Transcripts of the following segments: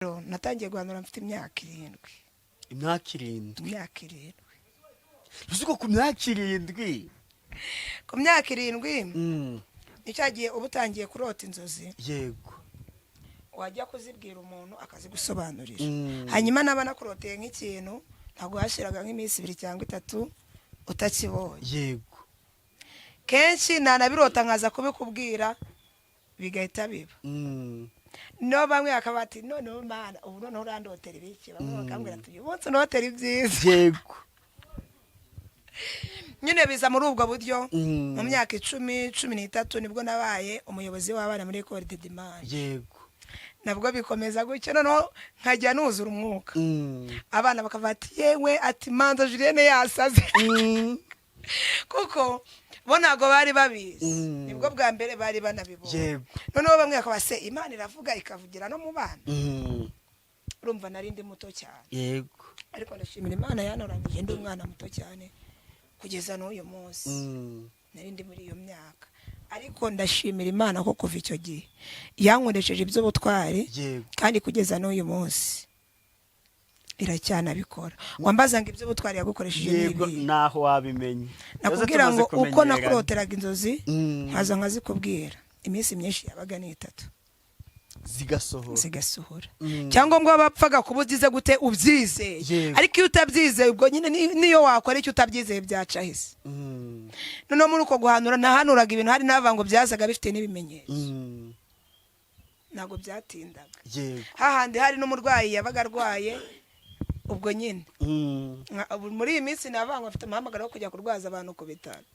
Natangiye guhanura mfite imyaka 7. Imyaka 7? Imyaka 7. Uzi ko ku myaka 7? Ku myaka 7 ni cya gihe uba utangiye kurota inzozi, wajya kuzibwira umuntu akazigusobanurira. Hanyuma naba nakuroteye nk'ikintu, ntabwo hashiraga nk'iminsi 2 cyangwa 3 utakibonye. Kenshi nanabirota nkaza kubikubwira, bigahita biba. No bamwe bakaba bati: "Noneho Mana, ubu noneho urandotera ibiki?" Bamwe bakambwira ati: "Uyu munsi unotera ibyiza." Nyine biza muri ubwo buryo. Mu myaka 10, 13, nibwo nabaye umuyobozi w'abana muri École de Dimanche. Nabwo bikomeza gutyo, noneho nkajya nuzura umwuka. Abana bakavuga ati: "Yewe," ati, "manza Julienne yasaze," kuko bo ntabwo bari babizi. Nibwo bwa mbere bari banabibonye. Noneho bamwe bakaba: "Se Imana iravuga ikavugira no mu bana?" Urumva nari ndi muto cyane. Ariko ndashimira Imana yantoranyije ndi umwana muto cyane kugeza n'uyu munsi. Nari ndi muri iyo myaka, ariko ndashimira Imana ko kuva icyo gihe yankoresheje iby'ubutwari. Kandi kugeza n'uyu munsi iracyanabikora. Wambaza ngo iby'ubutwari yagukoresheje ni ibihe? Naho wabimenye. Nakubwira ngo Tumaze uko kumenyerana. nakuroteraga inzozi, nkaza nkazikubwira, iminsi myinshi yabaga ni 3, zigasohora. Zigasohora. Cyangwa ngo bapfaga kuba ugize gute? Ubyizeye. Ariko iyo utabyizeye, ubwo nyine niyo wakora icyo utabyizeye byaca hese. Noneho muri uko guhanura, nahanuraga ibintu, hari n'abavuga ngo byazaga bifite n'ibimenyetso. Ntabwo byatindaga. Hahandi hari n'umurwayi yabaga arwaye, ubwo nyine ubu muri iyi minsi navuga ngo mfite umuhamagaro wo kujya kurwaza abantu ku bitaro.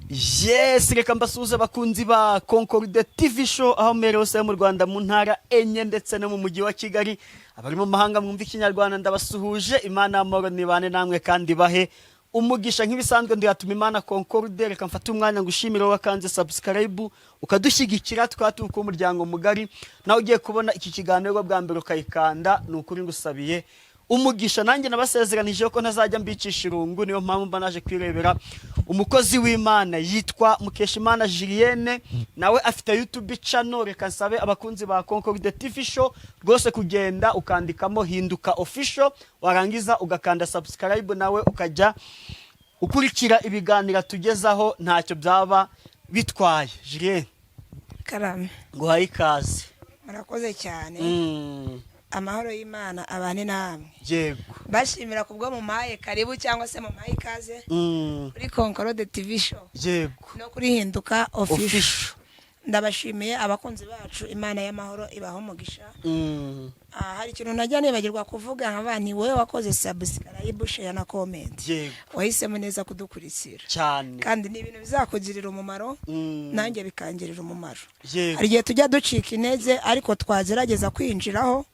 Yes, reka mbasuhuze abakunzi ba Concorde TV Show aho mbere hose mu Rwanda, mu ntara enye ndetse no mu mujyi wa Kigali. Abari mu mahanga mwumva Ikinyarwanda, ndabasuhuje. Imana y'amahoro nibane namwe kandi bahe umugisha. Nk'ibisanzwe ndiyatuma Imana Concorde. Reka mfate umwanya ngushimire wowe wakanze subscribe ukadushyigikira, tukaba turi umuryango mugari. Nawe ugiye kubona iki kiganiro bwa mbere ukayikanda, ni ukuri ngusabiye umugisha. Nanjye nabasezeranije ko ntazajya mbicisha irungu, niyo mpamvu mba naje kwirebera umukozi w'Imana yitwa Mukeshimana Julienne, nawe afite YouTube channel. Reka nsabe abakunzi ba Concorde TV Show rwose kugenda ukandikamo Hinduka Official, warangiza ugakanda subscribe, nawe ukajya ukurikira ibiganiro tugezaho, ntacyo byaba bitwaye. Julienne! Karame. Nguhaye ikaze. Murakoze cyane. Amahoro y'Imana abane namwe. Bashimira kubwo mumpaye karibu cyangwa se mumpaye ikaze kuri Concorde TV Show no kuri Hinduka Official. Official. Ndabashimiye abakunzi bacu, Imana y'amahoro ibaho umugisha. Hari ikintu najya nibagirwa kuvuga, nka ni wowe wakoze subscribe, share na comment, wahisemo neza kudukurikira. Kandi ni ibintu bizakugirira umumaro, nanjye bikangirira umumaro. Hari igihe tujya ducika intege, ariko twagerageza kwinjiraho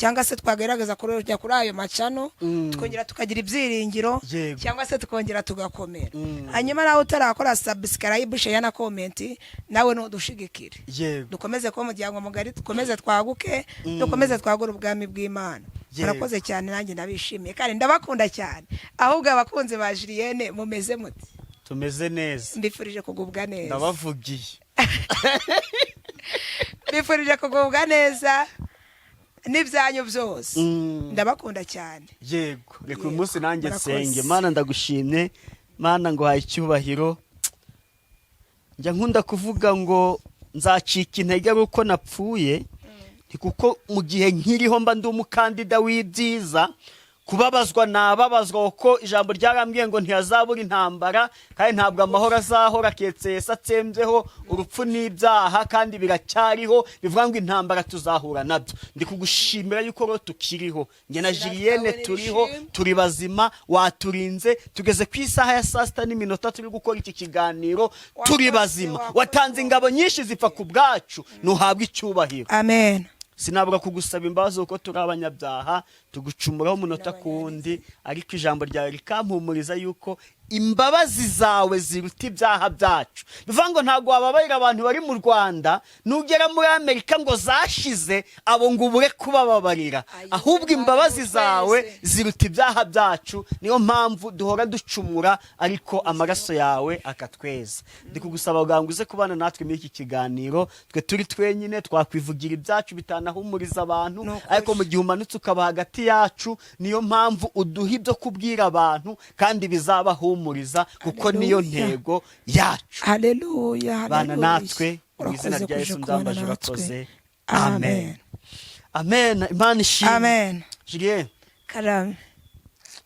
cyangwa se twagerageza kujya kuri ayo macano, tukongera tukagira ibyiringiro, cyangwa se tukongera tugakomera. Hanyuma nawe utarakora subscribe, share na comment, nawe nudushigikire, dukomeze kuba umuryango mugari, dukomeze twaguke, dukomeze twagure ubwami bw'Imana. Murakoze cyane, nanjye ndabishimiye kandi ndabakunda cyane. Ahubwo abakunzi ba Julienne, mumeze muti? Tumeze neza. Mbifurije kugubwa neza. Ndabavugiye. Mbifurije kugubwa neza n'ibyanyu byose. Ndabakunda cyane. Yego, reka uyu munsi nanjye Murakoze. nsenge. Mana, ndagushimye. Mana, nguhaye icyubahiro. Njya nkunda kuvuga ngo nzacika intege ari uko napfuye, ni kuko mu gihe nkiriho mba ndi umukandida w'ibyiza. Kubabazwa nababazwa, kuko ijambo ryarambwiye ngo ntihazabura intambara, kandi ntabwo amahoro azahora keretse Yesu atsembyeho urupfu n'ibyaha, kandi biracyariho. Bivuga ngo intambara tuzahura nabyo. Ndi kugushimira yuko rero tukiriho, njye na Julienne turiho, turi bazima, waturinze, tugeze ku isaha ya saa 6 n'iminota turi gukora iki kiganiro turi bazima. Watanze ingabo nyinshi zipfa ku bwacu, ntuhabwe icyubahiro. Amen. Sinabura kugusaba imbabazi kuko turi abanyabyaha, tugucumuraho umunota ku wundi, ariko ijambo ryawe rikampumuriza yuko Imbabazi zawe ziruta ibyaha byacu. Bivuga ngo ntabwo wababarira abantu bari mu Rwanda, nugera muri Amerika ngo zashize, abo ngo ubure kubababarira. Ayi, ahubwo imbabazi twese. zawe ziruta ibyaha byacu. Niyo mpamvu duhora ducumura, ariko amaraso yawe akatweza. Ndi kugusaba kugira ngo uze kubana natwe muri iki kiganiro. Twe turi twenyine twakwivugira ibyacu bitanahumuriza abantu, Ni ukuri. ariko mu gihe umanutse ukaba hagati yacu, niyo mpamvu uduha ibyo kubwira abantu kandi bizabahumuriza, kuko niyo Haleluya. ntego yacu. Haleluya. Bana Haleluya. natwe mu izina Urakoze rya kuje Yesu kubana nzambaje. natwe. Urakoze. Amen. Amen. Amen. Imana ishimwe. Amen. Julien. Karame.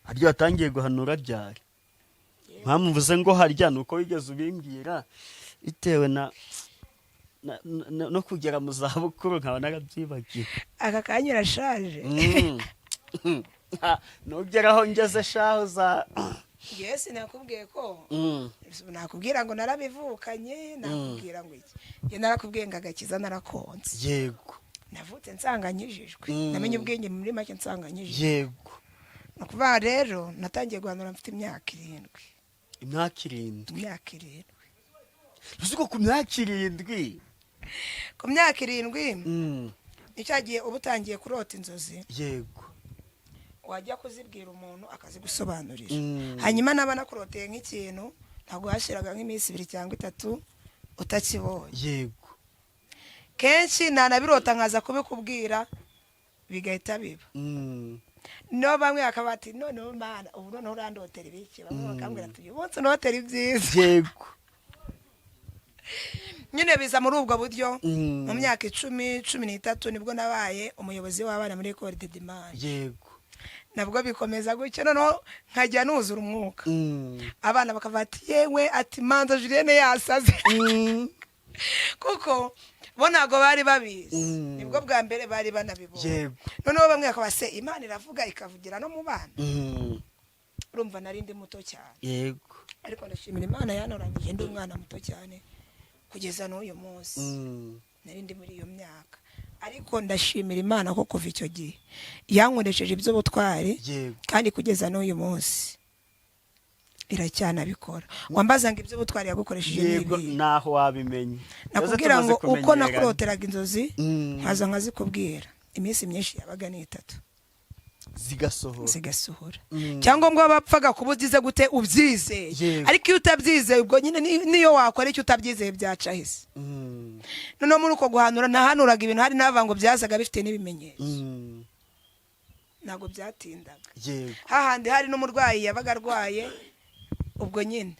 Harya watangiye guhanura ryari? Mpamvu mvuze ngo harya ni uko wigeze ubimbwira, bitewe na no kugera mu zabukuru nkaba narabyibagiwe. Aka kanya urashaje. Nugera aho ngeze shaho za Ngewe sinakubwiye ko nakubwira ngo narabivukanye, nakubwira ngo iki? Njye narakubwiye ngo agakiza narakonze. Navutse nsanga nkijijwe. Namenye ubwenge muri make nsanga nkijijwe. Ni ukuvuga rero natangiye guhanura mfite imyaka 7. Imyaka 7? Imyaka 7. Uzi ko ku myaka 7? Ku myaka 7 ni cya gihe uba utangiye kurota inzozi, wajya kuzibwira umuntu akazigusobanurira. Hanyuma naba nakuroteye nk'ikintu, ntabwo hashiraga nk'iminsi 2 cyangwa 3 utakibonye. Kenshi nanabirota nkaza kubikubwira bigahita biba. No bamwe bakaba bati: "Noneho Mana, ubu noneho urandotera ibiki?" Bamwe bakambwira ati: "Uyu munsi unotera ibyiza." Nyine biza muri ubwo buryo. Mu myaka 10, 13 nibwo nabaye umuyobozi w'abana muri Ecole de Dimanche. Nabwo bikomeza gutyo, noneho nkajya nuzura umwuka. Abana bakavuga ati: "Yewe," ati, "manza Julienne yasaze," kuko bo ntabwo bari babizi. Nibwo bwa mbere bari banabibonye. Noneho bamwe bakaba se: "Imana iravuga ikavugira no mu bana?" Urumva nari ndi muto cyane. Ariko ndashimira Imana yanoranyije ndi umwana muto cyane kugeza n'uyu munsi. Nari ndi muri iyo myaka, ariko ndashimira Imana ko kuva icyo gihe yankoresheje iby'ubutwari. Kandi kugeza n'uyu munsi iracyanabikora. Wambaza ngo iby'ubutwari yagukoresheje ni ibihe? Naho wabimenye. Nakubwira Tumaze ngo uko kumenyerana. nakuroteraga inzozi, nkaza nkazikubwira, iminsi myinshi yabaga ni 3 zigasohora. Zigasohora. Cyangwa ngo bapfaga kuba ugize gute? Ubyizeye. Ariko iyo utabyizeye, ubwo nyine niyo wakora icyo utabyizeye byaca hese. Noneho muri uko guhanura, nahanuraga ibintu, hari n'abavuga ngo byazaga bifite n'ibimenyetso. Ntabwo byatindaga. Hahandi hari n'umurwayi yabaga arwaye, ubwo nyine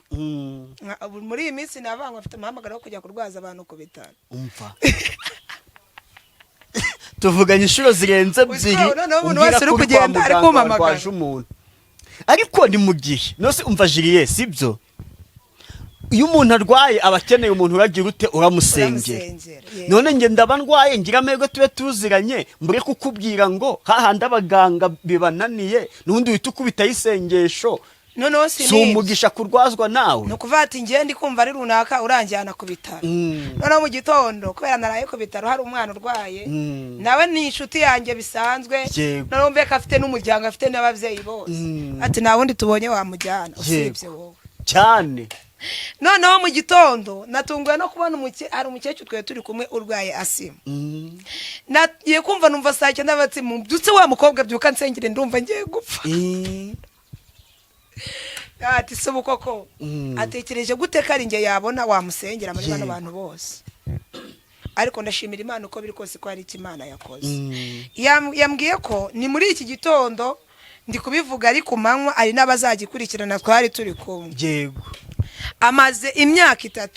ubu muri iyi minsi navuga ngo mfite umuhamagaro wo kujya kurwaza abantu ku bitaro. Umva, tuvuganye inshuro zirenze Uzi ebyiri, ko noneho umuntu umbwira wese uri ko uri kwa kugenda ari muganga kumpamagara. warwaje umuntu, ariko ni mu gihe nose. Umva Julie, sibyo? Iyo umuntu arwaye aba akeneye umuntu uragira ute? Uramusengera. Uramusengera, yego. None njye ndaba ndwaye, ngira amahirwe tube tuziranye, mbure kukubwira ngo hahandi abaganga bibananiye n'ubundi uhita ukubitaho isengesho. Noneho Si sinibyo. umugisha kurwazwa nawe? Ni ukuvuga ati ngiye ndi kumva ari runaka uranjyana ku bitaro. Noneho mu gitondo, kubera naraye ku bitaro hari umwana urwaye, nawe ni inshuti yanjye bisanzwe. Noneho mbeka afite n'umuryango, afite n'ababyeyi bose. Ati: "Nta wundi tubonye wamujyana usibye wowe." Cyane. Noneho mu gitondo natunguwe no kubona hari umukecuru twari turi kumwe urwaye asima. Nagiye kumva numva saa 9 bati: "Mbyutse wa mukobwa, byuka nsengere, ndumva ngiye gupfa." Ati: "Si ubu koko?" Atekereje gute ko ari njye yabona wamusengera muri bano bantu bose? Ariko ndashimira Imana uko biri kose ko hari icyo Imana yakoze. Yambwiye ko ni muri iki gitondo, ndi kubivuga ari ku manywa, ari n'abazagikurikirana twari turi kumwe. Amaze imyaka 3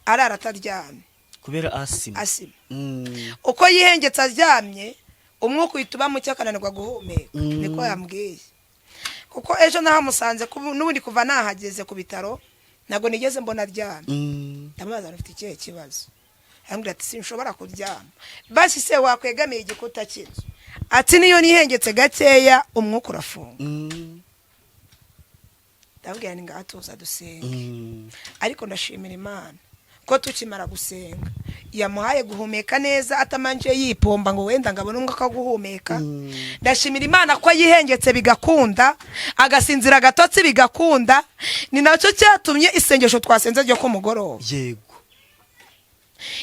arara ataryamye. Kubera asima. Asima. Uko yihengetse aryamye, umwuka uhita uba muke akananirwa guhumeka. Niko yambwiye, kuko ejo nahamusanze, n'ubundi kuva nahageze ku bitaro ntabwo nigeze mbona aryamye. Ndamubaza ngo: "Ufite ikihe kibazo?" Arambwira ati: "Sinshobora kuryama." "Basi se wakwegamiye igikuta cy'inzu?" Ati: "Niyo nihengetse gakeya umwuka urafunga." Ndabwira ni ngaha tuza dusenge. Ariko ndashimira Imana ko Ko tukimara gusenga yamuhaye guhumeka neza, atamanje yipomba ngo wenda ngo abone umwuka wo guhumeka. Ndashimira Imana ko yihengetse bigakunda, agasinzira agatotsi bigakunda. Ni nacyo cyatumye isengesho twasenze ryo ku mugoroba,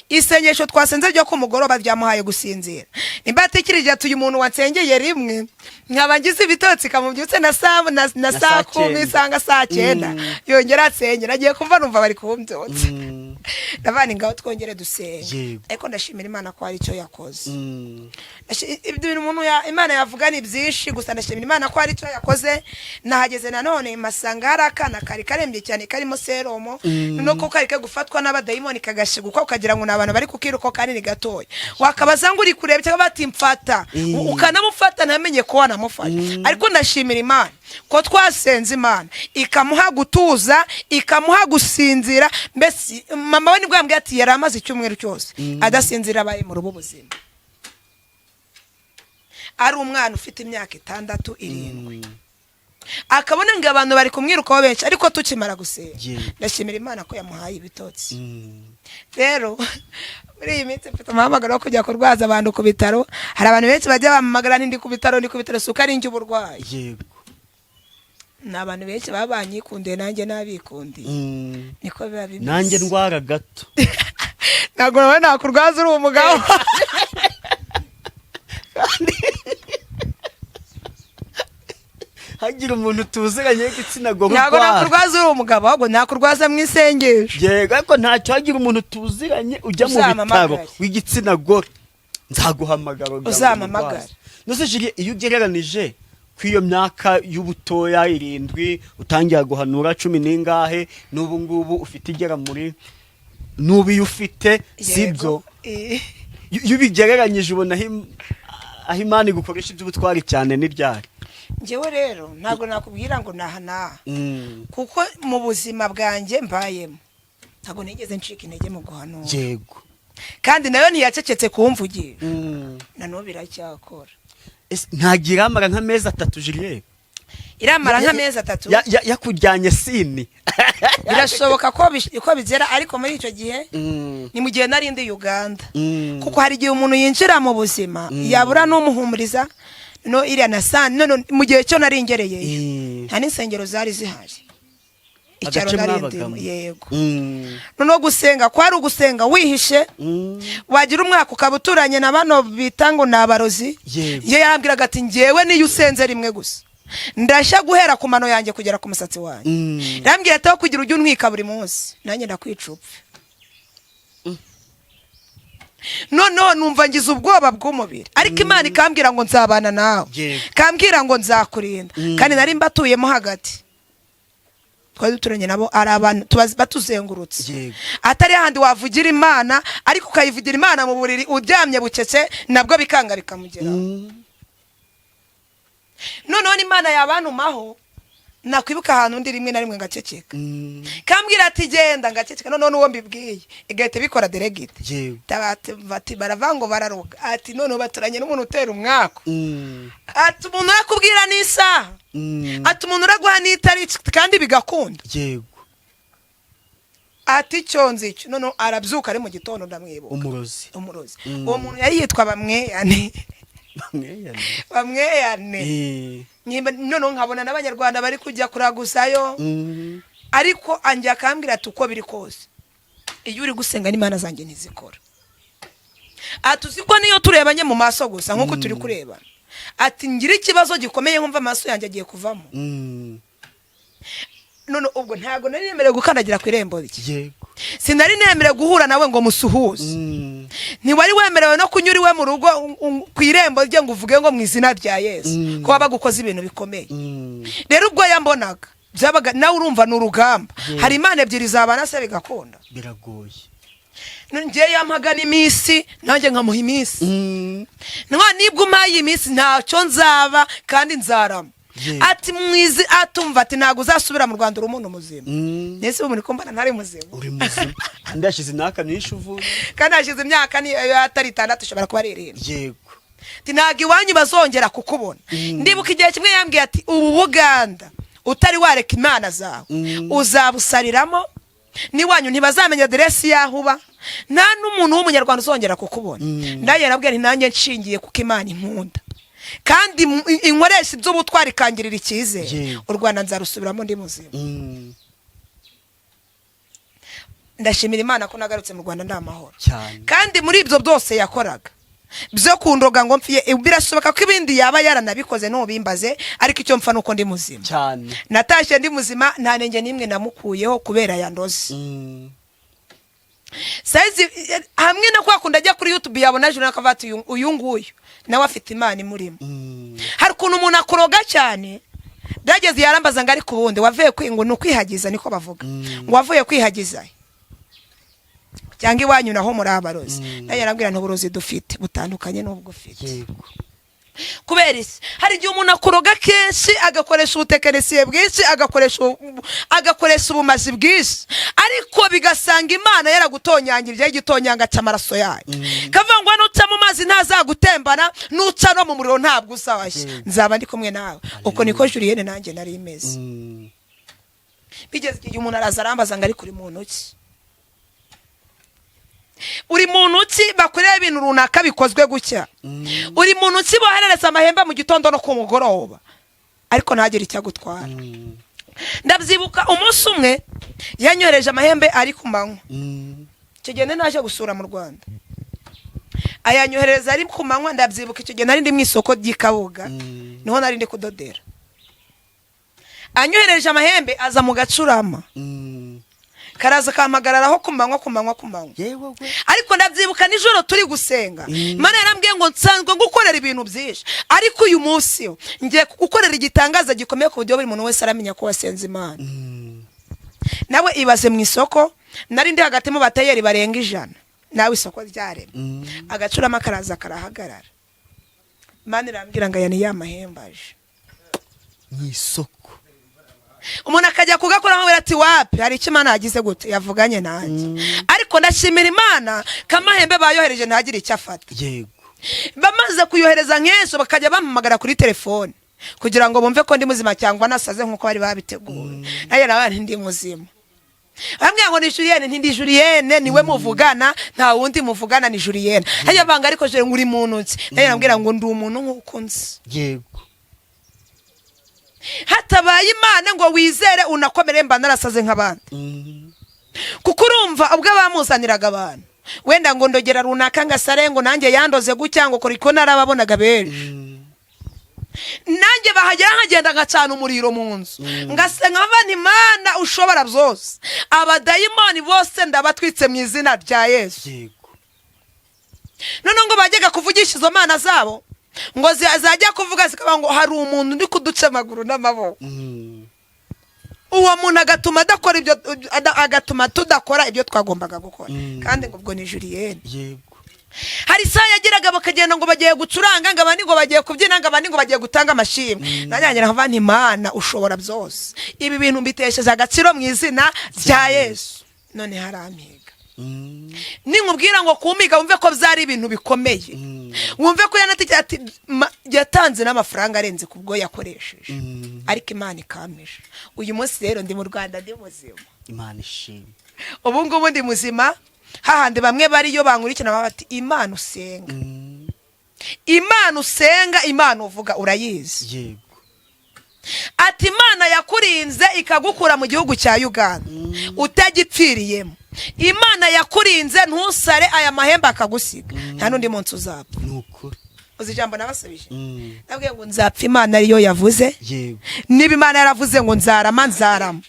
isengesho twasenze ryo ku mugoroba ryamuhaye gusinzira. Nimba atekereje ati: "Uyu muntu wansengeye rimwe nkaba ngize ibitotsi, kamubyutse na Na saa saa 10 cyenda. Sanga saa 9 yongera asengera, agiye kumva numva bari kumbyutsa." Ndavana ingabo, twongere dusenge. Ariko ndashimira Imana ko hari icyo yakoze. Ibyo bintu umuntu Imana yavuga ni byinshi, gusa ndashimira Imana ko hari icyo yakoze. Nahageze nanone masanga hari akana kari karembye cyane, karimo seromo, nuko kari kari gufatwa n'abadayimoni, kagashiguka ukagira ngo ni abantu bari kukiruka, kandi ni gatoya. Wakabaza ngo uri kureba cyangwa bati mfata, ukanamufata ntamenye ko wanamufata. Ariko ndashimira Imana ko twasenze, Imana ikamuha gutuza, ikamuha gusinzira. Mbese mama we nibwo yambwiye ati yari amaze icyumweru cyose adasinzira, abaye mu rubu buzima, ari umwana ufite imyaka 6, 7, akabona ngo abantu bari kumwirukaho benshi. Ariko tukimara gusenga, ndashimira Imana ko yamuhaye ibitotsi. Rero muri iyi minsi mfite umuhamagaro wo kujya kurwaza abantu ku bitaro. Hari abantu benshi bajya bampamagara, ndi ku bitaro, ndi ku bitaro. Si uko ari njye uburwayi, ni abantu benshi baba banyikundiye, nanjye nabikundiye. Niko biba bimeze. Nanjye ndwara gato. Ntabwo nawe nakurwaza uri umugabo. Kandi hagira umuntu tuziranye w'igitsina gore Ntabwo urwara. nakurwaza uri umugabo, ahubwo nakurwaza mu isengesho. Yego, ariko ntacyo, hagira umuntu tuziranye ujya mu bitaro Uzampamagare. w'igitsina gore, nzaguhamagara kugira ngo Uzampamagare. umurwaze. None Julie, iyo ugereranije ku iyo myaka y'ubutoya 7 utangira guhanura, cumi n'ingahe, n'ubu ngubu ufite igera muri n'ubu iyo ufite, sibyo? Yego. Iyo ubigereranyije ubona aho Imana igukoresha iby'ubutwari cyane n'iryari? Njyewe rero ntabwo nakubwira ngo naha naha, kuko mu buzima bwanjye mbayemo ntabwo nigeze ncika intege mu guhanura. Kandi nayo ntiyacecetse kumvugira, na n'ubu iracyakora. Ese ntagira iramara nk'amezi 3, Julienne? Iramara nk'amezi 3. Yakujyanye sini. Birashoboka ko bigera, ariko muri icyo gihe ni mu gihe nari ndi Uganda, kuko hari igihe umuntu yinjira mu buzima yabura n'umuhumuriza no iriya na sa none mu gihe cyo nari ngereyeyo, nta n'insengero zari zihari icyaro Agace nari mwabagamo. ndimo. Yego. Noneho gusenga kwari ugusenga wihishe. Wagira umwaka ukaba uturanye na bano bita ngo ni abarozi. Iyo yarambwiraga ati: "Ngewe niyo usenze rimwe gusa ndashya guhera ku mano yanjye kugera ku musatsi wanjye." Yarambwira ati: "Aho kugira ujye untwika buri munsi, nanjye ndakwica upfe." Noneho numva ngize ubwoba bw'umubiri, ariko Imana ikambwira ngo nzabana nawe, kambwira ngo nzakurinda. Kandi nari mbatuyemo hagati, twari duturanye nabo, ari abantu batuzengurutse, atari hahandi wavugira Imana, ariko ukayivugira Imana mu buriri uryamye bucece, nabwo bikanga bikamugeraho. Noneho n'Imana yabantumaho, nakwibuka ahantu undi rimwe na rimwe ngaceceka. Kambwira ati: "Genda", ngaceceka. Noneho n'uwo mbibwiye igahita ibikora direct. Bati baravuga ngo bararoga, ati noneho baturanye n'umuntu utera umwaku, ati umuntu urakubwira n'isaha, ati umuntu uraguha n'itariki kandi bigakunda, ati icyo nzi icyo. Noneho arabyuka ari mu gitondo, ndamwibuka. Umurozi. Umurozi. Uwo muntu yari yitwa Bamweyane. Bamweyane. Bamweyane. Noneho nkabona n'Abanyarwanda bari kujya kuraguzayo. Ariko anjye akambwira ati: "Uko biri kose iyo uri gusenga n'Imana zanjye ntizikora." Ati: "Uzi ko niyo turebanye mu maso gusa nk'uko turi kurebana", ati, "ngira ikibazo gikomeye nkumva amaso yanjye agiye kuvamo." None ubwo ntabwo nari nemerewe gukandagira ku irembo rye. Sinari nemerewe guhura nawe ngo musuhuze. Ntiwari wemerewe no kunyura iwe mu rugo ku irembo rye ngo uvuge ngo mu izina rya Yesu, ko waba gukoze ibintu bikomeye. Rero ubwo yambonaga byabaga nawe urumva ni urugamba. Hari imana ebyiri zabana se bigakunda? Biragoye. Ngewe yampaga n'iminsi, nanjye nkamuha iminsi. Nibwo umpaye iminsi ntacyo nzaba kandi nzarama. Ati mwizi atumva ati ntabwo uzasubira mu Rwanda uri umuntu muzima. Nese ubu muri kumbona ntari muzima? Uri muzima kandi hashize imyaka myinshi uvuye. Kandi hashize imyaka niyo atari 6, ishobora kuba ari 7. Ati ntabwo iwanyu bazongera kukubona. Ndibuka igihe kimwe yambwiye ati: "Ubu Buganda utari wareka imana zawe, uzabusariramo." N'iwanyu ntibazamenya aderesi y'aho uba, nta n'umuntu w'umunyarwanda uzongera kukubona. Nanjye nabwiye nti nanjye nshingiye kuko Imana inkunda kandi inkoresha iby'ubutwari, ikangirira icyizere, u Rwanda nzarusubiramo ndi muzima. Ndashimira Imana ko nagarutse mu Rwanda ndi amahoro. Kandi muri ibyo byose yakoraga byo kundoga ngo mpfiye, birashoboka ko ibindi yaba yaranabikoze, ntubimbaze, ariko icyo mpfa nuko ndi muzima. Natashye ndi muzima, nta nenge n'imwe namukuyeho kubera yandoze. Sayizi hamwe no kwa kundi ajya kuri YouTube yabona Julienne akavuga ati uyu nguyu nawe afite Imana imurimo. Hari ukuntu umuntu akuroga cyane, byageze yarambaza ngo ariko ubundi wavuye kwi ngo ni ukwihagiza, niko bavuga, ngo wavuye kwihagiza cyangwa iwanyu naho muri abarozi? Nawe yarambwira nti uburozi dufite butandukanye n'ubwo ufite. Kubera iki? Hari igihe umuntu akuroga kenshi, agakoresha ubutekinisiye bwinshi, agakoresha ubumazi bwinshi, ariko bigasanga Imana yaragutonyangirijeho igitonyanga cy'amaraso yayo, kavuga ngo nuca mu mazi ntazagutembana, nuca no mu muriro ntabwo uzashya, nzaba ndi kumwe nawe. Uko niko Julienne nanjye nari imeze. Bigeze igihe umuntu araza arambaza ngo ariko uri muntu ki, uri muntu ki bakorera ibintu runaka bikozwe gutya? Uri muntu ki boherereza amahembe mu gitondo no ku mugoroba, ariko ntagire icyo agutwara? Ndabyibuka umunsi umwe yanyohereje amahembe ari ku manywa. Icyo gihe nari naje gusura mu Rwanda, ayanyohereza ari ku manywa. Ndabyibuka icyo gihe nari ndi mu isoko ry'i Kabuga, niho nari ndi kudodera. Anyohereje amahembe aza mu gacurama, karaza kampagararaho ku manywa, ku manywa, ku manywa. Yewe we! Ariko ndabyibuka nijoro turi gusenga, Imana yarambwiye ngo nsanzwe ngukorera ibintu byinshi, ariko uyu munsi wo ngiye kugukorera igitangaza gikomeye ku buryo buri muntu wese aramenya ko wasenze Imana. Nawe ibaze, mu isoko nari ndi hagati mu batayeri barenga 100, nawe isoko ryaremye, agacurama karaza karahagarara. Imana irambwira ngo aya ni ya mahembe aje. Mu isoko. Umuntu akajya kugakoraho ati wapi, hari icyo Imana yagize gute, yavuganye nanjye. Ariko ndashimira Imana ko amahembe bayohereje ntagire icyo afata. Bamaze kuyohereza nk'ejo, bakajya bampamagara kuri telefone kugira ngo bumve ko ndi muzima cyangwa nasaze nk'uko bari babiteguye. Nanjye nawe ndi muzima. Bambwira ngo ni Julienne, ntindi Julienne, niwe muvugana, nta wundi muvugana, ni Julienne. Hajya banga ariko Julienne ngo uri muntu nzi? Nanjye nabwira ngo ndi umuntu nk'uko nzi. Hatabaye Imana ngo wizere unakomere, mba narasaze nk'abandi. Kuko urumva ubwo bamuzaniraga abantu wenda ngo ndogera runaka ngo asare, ngo nanjye yandoze gutya, ngo kora ko narababonaga benshi. Nanjye bahagera nkagenda ngacana umuriro mu nzu, ngasenga mva Imana ushobora byose, abadayimoni bose ndabatwitse mu izina rya Yesu. Noneho ngo bajyaga kuvugisha izo mana zabo, ngo zajya kuvuga zikaba ngo hari umuntu uri kuduca amaguru n'amaboko. Uwo muntu agatuma adakora ibyo, agatuma tudakora ibyo twagombaga gukora. Kandi ngo ubwo ni Julienne. Hari isaha yageraga bakagenda ngo bagiye gucuranga, ngo abandi ngo bagiye kubyina, ngo abandi ngo bagiye gutanga amashimwe. Nanjye nkavuga nti Imana ushobora byose, ibi bintu mbitesheje agaciro mu izina rya Yesu. None harampiga. Ninkubwira ngo kumiga, wumve ko byari ibintu bikomeye, wumve ko yanatekereje ati yatanze n'amafaranga arenze ku bwo yakoresheje, ariko Imana ikampisha. Uyu munsi rero ndi mu Rwanda ndi muzima. Imana ishimwe. Ubu ngubu ndi muzima, hahandi bamwe bariyo bankurikirana baba bati Imana usenga, Imana usenga, Imana uvuga urayizi? Ati Imana yakurinze ikagukura mu gihugu cya Uganda utagipfiriyemo, Imana yakurinze ntusare, aya mahembe akagusiga, nta n'undi munsi uzapfa. Ni ukuri. Uzi ijambo nabasubije? Nabwiye ngo nzapfa Imana ariyo yavuze. Niba Imana yaravuze ngo nzarama, nzarama.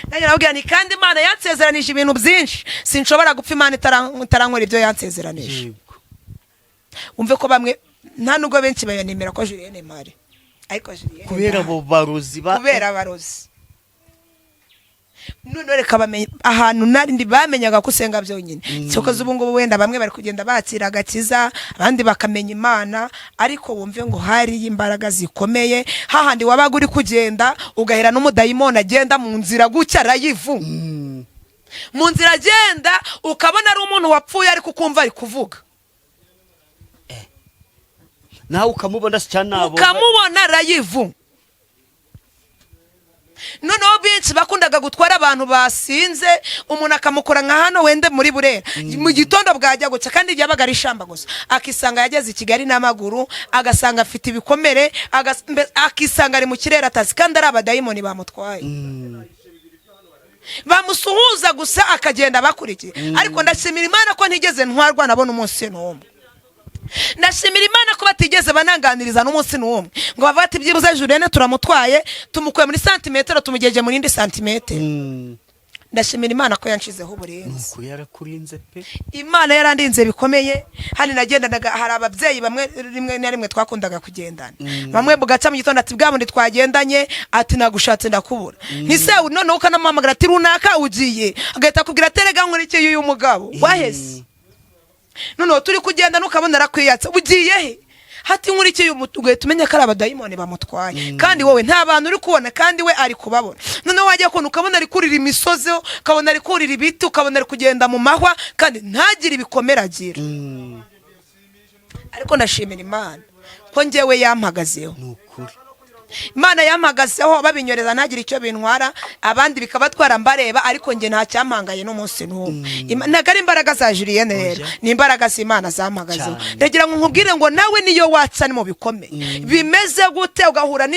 Nanjye nababwira ni kandi Imana yansezeranije ibintu byinshi, sinshobora gupfa Imana itarankora ibyo yansezeranije. Wumve ko bamwe nta nubwo benshi bayanemera ko Julienne mpari, ariko Julienne kubera ndahari. Abo barozi ba Kubera abarozi. None reka bamenye ahantu nari ndi, bamenyaga ko usenga byonyine. Cyokoze ubu ngubu wenda bamwe bari kugenda bakira agakiza, abandi bakamenya Imana, ariko wumve ngo hariyo imbaraga zikomeye hahandi wabaga uri kugenda ugahera n'umudayimoni agenda mu nzira gutya arayivu mu nzira agenda, ukabona ari umuntu wapfuye ariko ukumva ari kuvuga. Nawe ukamubona se cyangwa nabo? Ukamubona rayivu. Noneho benshi bakundaga gutwara abantu basinze, umuntu akamukora nka hano wende muri Burera, mu gitondo bwajya guca, kandi ryabaga ari ishamba gusa, akisanga yageze i Kigali n'amaguru, agasanga afite ibikomere, akisanga ari mu kirere atazi, kandi ari abadayimoni bamutwaye. Bamusuhuza gusa akagenda bakurikiye. Ariko ndashimira Imana ko ntigeze ntwarwa nabona umunsi n'umwe. Ndashimira Imana ko batigeze bananganiriza n'umunsi n'umwe ngo bavuge ati: "Byibuze Julienne turamutwaye, tumukuye muri santimetero, tumugejeje mu yindi santimetero." Ndashimira Imana ko yanshizeho uburinzi. Nuko yarakurinze pe. Imana yarandinze bikomeye. Hano nagendanaga, hari ababyeyi bamwe rimwe na rimwe twakundaga kugendana, bamwe bugaca mu gitondo ati: "Bwa bundi twagendanye," ati: "Nagushatse ndakubura." Ntise noneho ukanamuhamagara ati: "Runaka, ugiye?" Agahita akubwira ati: "Erega nkurikiye uyu mugabo waheze." Noneho turi kugenda, nukabona arakwiyatsa: "Ugiye he?" Hati: "Nkurikiye uyu." Ugahita umenya ko ari abadayimoni bamutwaye, kandi wowe nta bantu uri kubona, kandi we ari kubabona. Noneho wajya kubona ukabona ari kurira imisozi, ukabona ari kurira ibiti, ukabona ari kugenda mu mahwa, kandi ntagire ibikomere agira. Ariko ndashimira Imana ko njyewe yampagazeho. Ni ukuri. Imana yampagazeho, babinyoreza ntagire icyo bintwara, abandi bikabatwara mbareba, ariko njye nta cyampangaye n'umunsi n'umwe. Ntabwo ari imbaraga za Julienne rero, Oya. ni imbaraga z'Imana zampagazeho. Cyane. Ndagira ngo nkubwire ngo nawe niyo watsa ni mu bikomeye bimeze gute, ugahura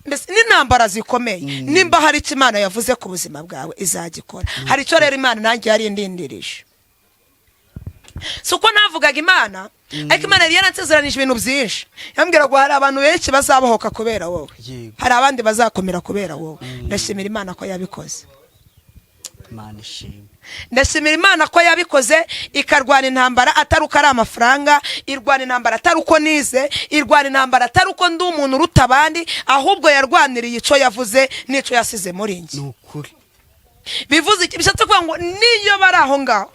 mbese n'intambara zikomeye, nimba hari icyo Imana yavuze ku buzima bwawe, izagikora. Hari icyo rero Imana nanjye yari indindirije. Si uko navugaga Imana, ariko Imana yari yaransezeranije ibintu byinshi, yambwira ngo hari abantu benshi bazabohoka kubera wowe, hari abandi bazakomera kubera wowe. Ndashimira Imana ko yabikoze. Imana ishimwe. Ndashimira Imana ko yabikoze, ikarwana intambara atari uko ari amafaranga, irwana intambara atari uko nize, irwana intambara atari uko ndi umuntu uruta abandi, ahubwo yarwaniriye icyo yavuze n'icyo yasize muri njye. Ni ukuri. Bivuze iki? Bishatse kuvuga ngo niyo bari aho ngaho,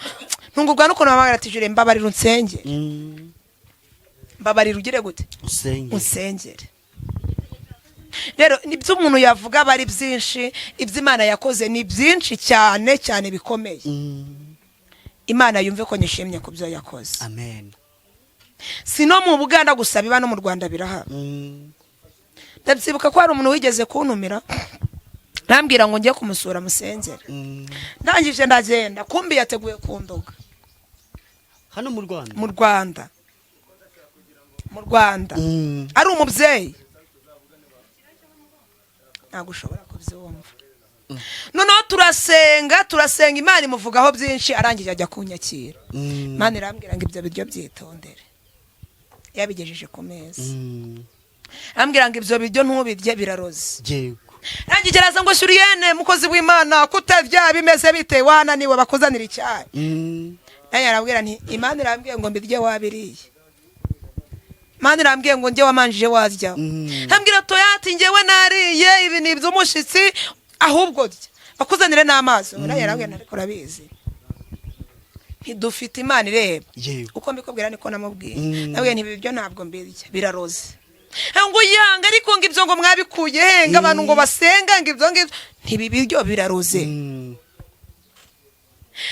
ntungurwa n'ukuntu bahamagara ati: "Jure, mbabarira unsengere, mbabarira ugire gute?" Usenge. "Unsengere." Rero nibyo umuntu yavuga aba ari byinshi. Ibyo Imana yakoze ni byinshi cyane cyane bikomeye. Imana yumve ko nyishimye ku byo yakoze. Amen. Si no mu Buganda gusa biba, no mu Rwanda birahaba. Ndabyibuka ko hari umuntu wigeze kuntumira, ntambwira ngo njye kumusura musengere. Ndangije ndagenda, kumbi yateguye kundoga. Hano mu Rwanda? Mu Rwanda, mu Rwanda. Ari umubyeyi, ntabwo ushobora kubyumva. Noneho turasenga, turasenga, Imana imuvugaho byinshi, arangije ajya kunyakira. Imana irambwira ngo ibyo biryo byitondere. Yabigejeje ku meza, arambwira ngo ibyo biryo ntubirye, biraroze. Arangije araza ngo: "Julienne, mukozi w'Imana, kutarya bimeze bite? Wananiwe? Bakuzanira icyayi?" Nanjye arabwira nti: "Imana irambwiye ngo mbirye wabiriye, Imana irambwiye ngo njye wamanjije waryaho." Ambwira toyati: "Njyewe nariye, ibi ni iby'umushyitsi, ahubwo rya, bakuzanire n'amazi." Nanjye arambwira nti: "Ariko urabizi, ntidufite Imana ireba." Uko mbikubwira niko namubwiye. Nabwiye nti: "Ibi byo ntabwo mbirya, biraroze." Ngo yanga, ariko ngo ibyo ngo mwabikuye he? Ngo abantu ngo basenga, ngo ibyo ngibyo ntibibiryo, biraroze.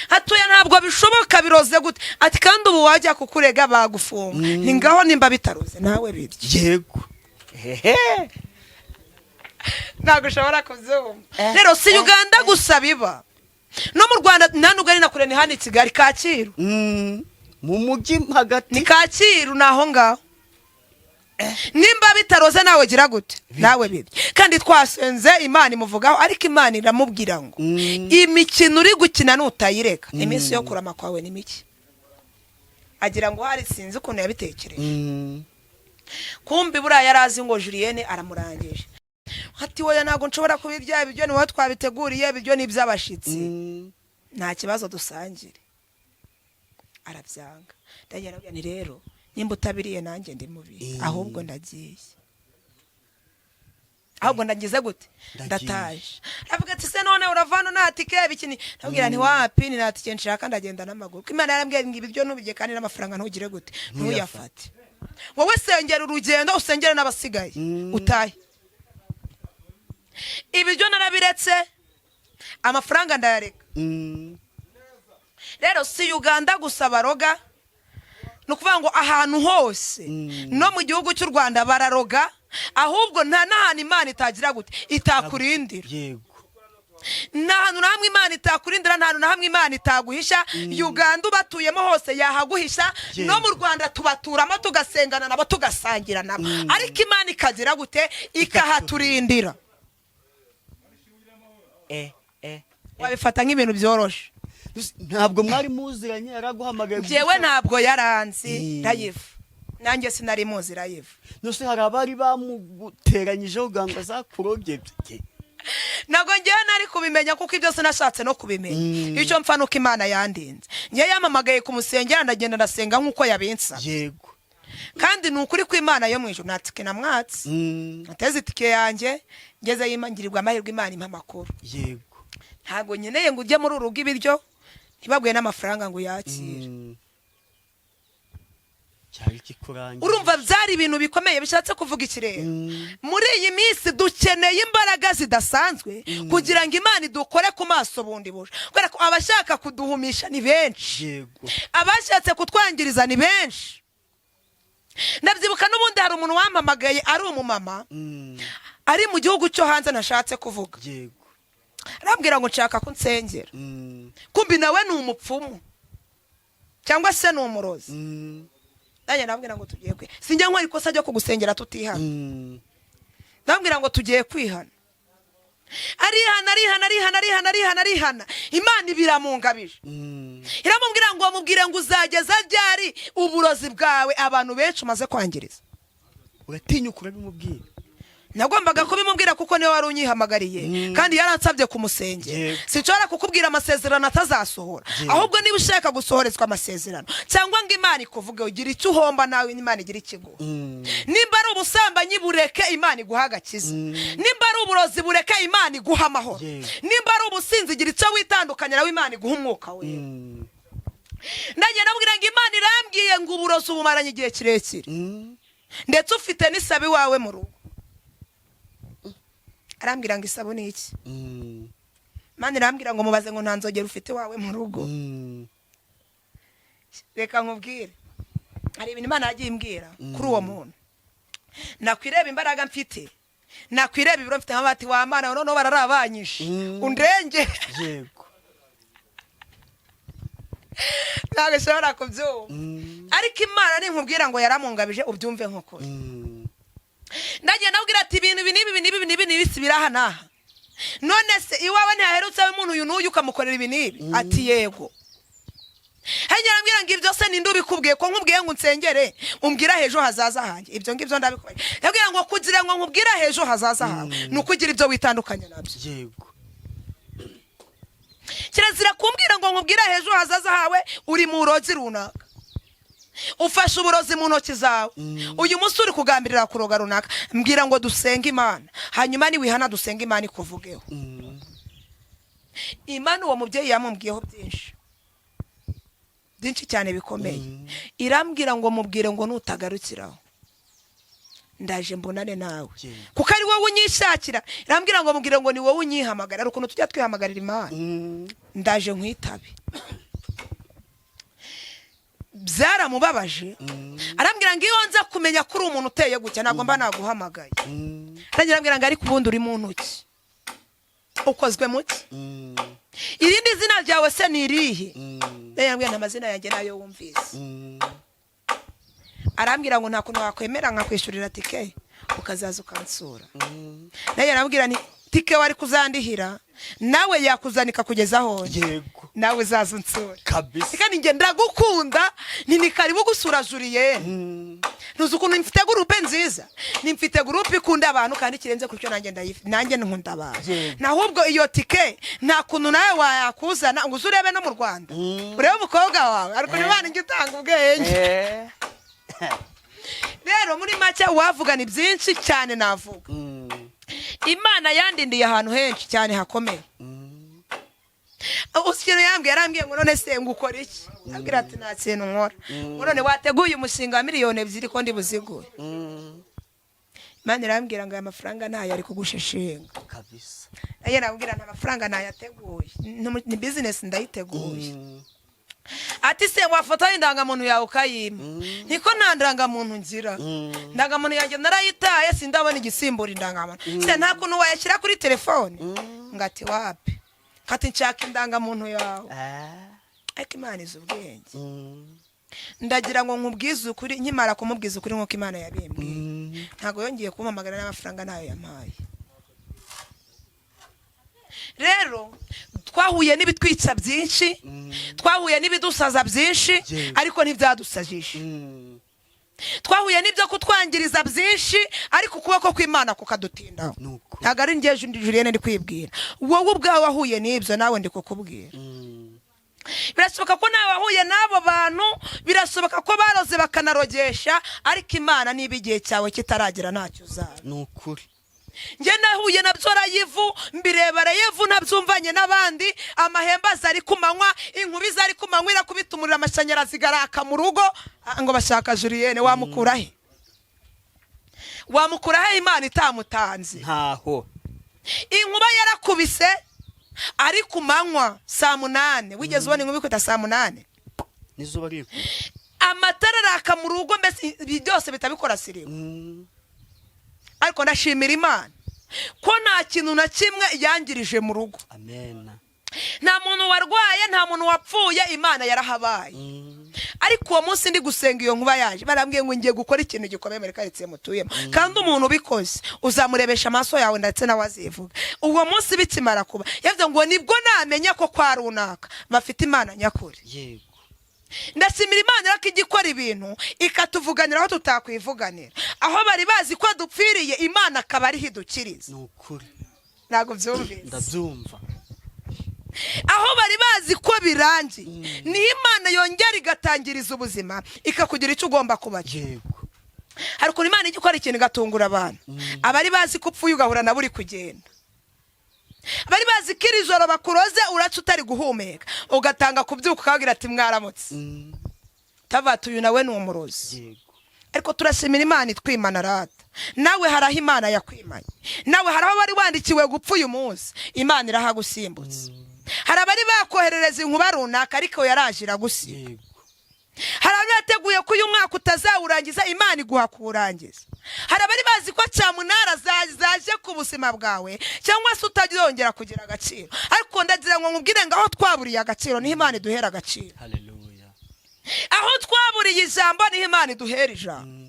Hatoya ntabwo bishoboka, biroze gute? Ati: "Kandi ubu wajya kukurega bagufunga." Ni ngaho, nimba bitaroze nawe birya. Yego, hehe. Ntabwo ushobora kubyumva. Rero si Uganda gusa biba, no mu Rwanda. Nta nubwo ari na kure, ni hano i Kigali, Kacyiru. Mu mujyi hagati. Ni Kacyiru, ni aho ngaho. Nimba bitaroze nawe gira gute? Nawe birya. Kandi twasenze, Imana imuvugaho, ariko Imana iramubwira ngo imikino uri gukina nutayireka, iminsi yo kurama kwawe ni mike. Agira ngo hari, sinzi ukuntu yabitekereje. Kumbi buriya yari azi ngo Julienne aramurangije. Ati: "Wowe ntabwo nshobora kubirya, ibiryo ni wowe twabiteguriye, ibiryo ni iby'abashyitsi." Nta kibazo, dusangire. Arabyanga. Ndagira ni rero nimba utabiriye nanjye ndi mubi. Ahubwo ndagiye, ahubwo ndagize gute? Ndagiye. Ndataje. Aravuga ati: "Se none uravana nta tike bikini?" Ndabwira nti: "Wapi, ni nta tike nshaka, ndagenda n'amaguru." Kuko Imana yarambwiye ngo ibiryo ntubirye, kandi n'amafaranga ntugire gute? Ntuyafate. Wowe sengera urugendo, usengere n'abasigaye, utahe. Ibiryo narabiretse, amafaranga ndayareka. Rero si Uganda gusa baroga, ni ukuvuga ngo ahantu hose, no mu gihugu cy'u Rwanda bararoga. Ahubwo nta n'ahantu Imana itagira gute itakurindira. Nta hantu na hamwe Imana itakurindira, nta hantu na hamwe Imana itaguhisha. Uganda ubatuyemo hose yahaguhisha. No mu Rwanda tubaturamo, tugasengana nabo, tugasangira nabo, ariko Imana ikagira gute? Ikahaturindira. Wabifata nk'ibintu byoroshe. Ntabwo mwari muziranye, yaraguhamagaye gusa? Njyewe ntabwo yaranzi. Live nanjye sinari muzi live. Nose hari abari bamuguteranyijeho kugira ngo azakurobye? Ntabwo ngewe nari kubimenya, kuko ibyo sinashatse no kubimenya. Icyo mpfa nuko Imana yandinze. Ngewe yampamagaye kumusengera, ndagenda ndasenga nk'uko yabinsabye. Kandi ni ukuri kw'Imana yo mu ijuru, nta tike namwatse. Nateze itike yanjye, ngezeyo ngirirwa amahirwe, Imana impa amakuru. Ntabwo nkeneye ngo ujye muri uru rugo ibiryo ntibabwiye n'amafaranga ngo uyakire. Cyari kikurangiye. Urumva byari ibintu bikomeye. Bishatse kuvuga iki rero? Muri iyi minsi dukeneye imbaraga zidasanzwe kugira ngo Imana idukore ku maso bundi buja, kubera ko abashaka kuduhumisha ni benshi. Abashatse kutwangiriza ni benshi. Ndabyibuka n'ubundi hari umuntu wampamagaye, ari umumama, ari mu gihugu cyo hanze ntashatse kuvuga. Arambwira ngo nshaka ko nsengera. Kumbi nawe ni umupfumu cyangwa se ni umurozi. Nanjye ndabwira ngo tugiye kwi sinjya nkora ikosa ryo kugusengera tutihana. Ndabwira ngo tugiye kwihana. Arihana, arihana, arihana, arihana, arihana, arihana. Imana ibiramungabije. Iramubwira ngo mubwire ngo uzageza ryari uburozi bwawe abantu benshi umaze kwangiriza? Uratinyuka urabimubwira? Nagombaga kubimubwira kuko niwe wari unyihamagariye, kandi yaransabye kumusengera. Sinshobora kukubwira amasezerano atazasohora. Ahubwo niba ushaka gusohorezwa amasezerano cyangwa ngo Imana ikuvuge, ugira icyo uhomba nawe Imana igira ikiguha. Nimba ari ubusambanyi, bureke, Imana iguha agakiza. Nimba ari uburozi, bureke, Imana iguha amahoro. Nimba ari ubusinzi, igira icyo witandukanya nawe, Imana iguha umwuka wera. Ndagenda ndamubwira ngo Imana irambwiye ngo uburozi ubumaranye igihe kirekire, ndetse ufite n'isabi iwawe mu rugo. Arambwira ngo isabu ni iki? Imana irambwira ngo mubaze ngo nta nzogera ufite iwawe mu rugo. Reka nkubwire, hari ibintu Imana yagiye imbwira kuri uwo muntu. Nakwireba imbaraga mfite, nakwireba ibiro mfite, nk'abati wa Mana, noneho bararabanyishe. Undenge. Ntabwo nshobora kubyumva. Ariko Imana ninkubwira ngo yaramungabije, ubyumve nk'ukuri. Ndagiye ndabwira ati ibintu ibi n'ibi n'ibi n'ibi n'ibi si biri aha n'aha. None se iwawe ntihaherutse umuntu uyu n'uyu ukamukorera ibi n'ibi? Ati yego. Hanyuma arambwira ngo ibyo se ninde ubikubwiye, ko nkubwiye ngo unsengere umbwire ejo hazaza hanjye? Ibyo ngibyo ndabikubwiye. Ndabwira ngo kugira ngo nkubwire ejo hazaza hawe ni ukugira ibyo witandukanya nabyo. Kirazira kumbwira ngo nkubwire ejo hazaza hawe uri mu burozi runaka, ufashe uburozi mu ntoki zawe. Uyu munsi uri kugambirira kuroga runaka. Mbwira ngo dusenge Imana, hanyuma niwihana dusenge Imana ikuvugeho. Imana uwo mubyeyi yamubwiyeho byinshi byinshi cyane bikomeye. Irambwira ngo mubwire ngo nutagarukiraho ndaje mbonane nawe, kuko ari wowe unyishakira. Irambwira ngo mubwire ngo ni wowe unyihamagara. Hari ukuntu tujya twihamagarira Imana. Ndaje nkwitabe. Byaramubabaje. Arambwira ngo iyo nza kumenya ko uri umuntu uteye gutya ntabwo mba naguhamagaye. Arambwira ngo ariko ubundi uri mu ntoki, ukozwe mu ki? Irindi zina ryawe se ni irihe? Yarambwira nta amazina yanjye nayo wumvise. Arambwira ngo nta kuntu wakwemera nkakwishyurira tike ukazaza ukansura? Nawe arambwira ni tike wari kuzandihira, nawe yakuzanika kugeza aho ndi. Nawe uzaza unsura. Kandi njye ndagukunda, ni karibu gusura Julienne. Ntuzi ukuntu mfite groupe nziza, ni mfite groupe ikunda abantu, kandi kirenze ku cyo nanjye nanjye nkunda abantu. Nahubwo iyo tike nta kuntu nawe wayakuzana ngo uze urebe no mu Rwanda, urebe umukobwa wawe? Ariko Imana ijya itanga ubwenge. Rero muri make wavuga ni byinshi cyane navuga. Imana yandindiye ahantu henshi cyane hakomeye. Uzi ikintu yambwiye? Yarambwiye ngo none se ngo ukora iki? Ambwira ati nta kintu nkora. Ngo none wateguye umushinga wa 2 miliyoni ko ndi buziguhe? Imana irambwira ngo aya mafaranga ntayo ari kugusheshenga. Nayo nabwira nta mafaranga nayateguye, ni business ndayiteguye. Ati se wafata indangamuntu yawe ukayima? Niko nta ndangamuntu ngira, indangamuntu yanjye narayitaye, sindabona igisimbura indangamuntu. Se nta kuntu wayashyira kuri telefone? Ngo ati wapi. Ati nshaka indangamuntu yawe. Ariko Imana izi ubwenge. Ndagira ngo nkubwize ukuri, nkimara kumubwiza ukuri nk'uko Imana yabimbwiye, ntabwo yongeye kumpamagara, n'amafaranga ntayo yampaye. Rero twahuye n'ibitwica byinshi, twahuye n'ibidusaza byinshi, ariko ntibyadusajije. Twahuye n'ibyo kutwangiriza byinshi, ariko ukuboko kw'Imana kukadutindaho. Nuko. Ntabwo ari njye Julienne ndi kwibwira, wowe ubwawe wahuye n'ibyo, nawe ndi kukubwira. Birashoboka ko nawe wahuye n'abo bantu, birashoboka ko baroze bakanarogesha, ariko Imana niba igihe cyawe kitaragera ntacyo uzaba. Ni ukuri. Njye nahuye nabyo live, mbireba live, ntabyumvanye n'abandi. Amahembe aza ari ku manywa, inkuba iza ari ku manywa, irakubita umuriro, amashanyarazi garaka mu rugo. Ah, ngo bashaka Julienne. Wamukura he? Wamukura he Imana itamutanze? Ntaho. Inkuba yarakubise ari ku manywa saa 8. Wigeze ubona inkuba ikubita saa 8? N'izuba riri. Amatara araka mu rugo, mbese ibi byose bitabikora sirimu. Ariko ndashimira Imana ko nta kintu na kimwe yangirije mu rugo. Amen. Nta muntu warwaye, nta muntu wapfuye, Imana yarahabaye. Ariko uwo munsi ndi gusenga, iyo nkuba yaje, barambwiye ngo ngiye gukora ikintu gikomeye muri karitsiye mutuyemo, kandi umuntu ubikoze uzamurebesha amaso yawe, ndetse nawe azivuga. Uwo munsi bikimara kuba, yavuze ngo nibwo namenya ko kwa runaka bafite Imana nyakuri. Ndashimira Imana ko ijya ikora ibintu ikatuvuganira aho tutakwivuganira, aho bari bazi ko dupfiriye, Imana akaba ariho idukiriza. Ni ukuri. Ntabwo byumvise? Ndabyumva. Aho bari bazi ko birangiye, niho Imana yongera igatangiriza ubuzima, ikakugira icyo ugomba kuba cyo. Hari ukuntu Imana ijya ikora ikintu igatungura abantu. Abari bazi ko upfuye, ugahura nabo uri kugenda. Abari bazi ko iri joro bakuroze uraca utari guhumeka, ugatanga kubyuka ukababwira ati mwaramutse. Tavata uyu nawe ni umurozi. Ariko turashimira Imana itwimana rata. Nawe hari aho Imana yakwimanye, nawe hari aho wari wandikiwe gupfa uyu munsi, Imana irahagusimbutse. Hari abari bakoherereza inkuba runaka, ariko yaraje iragusiga. Hari abari bateguye ko uyu mwaka utazawurangiza, Imana iguha kuwurangiza. Hari abari bazi ko cyamunara zaje ku buzima bwawe, cyangwa se utazongera kugira agaciro, ariko ndagira ngo nkubwire ngo aho twaburiye agaciro niho Imana iduhera agaciro. Haleluya. Aho twaburiye ijambo niho Imana iduhera ijambo.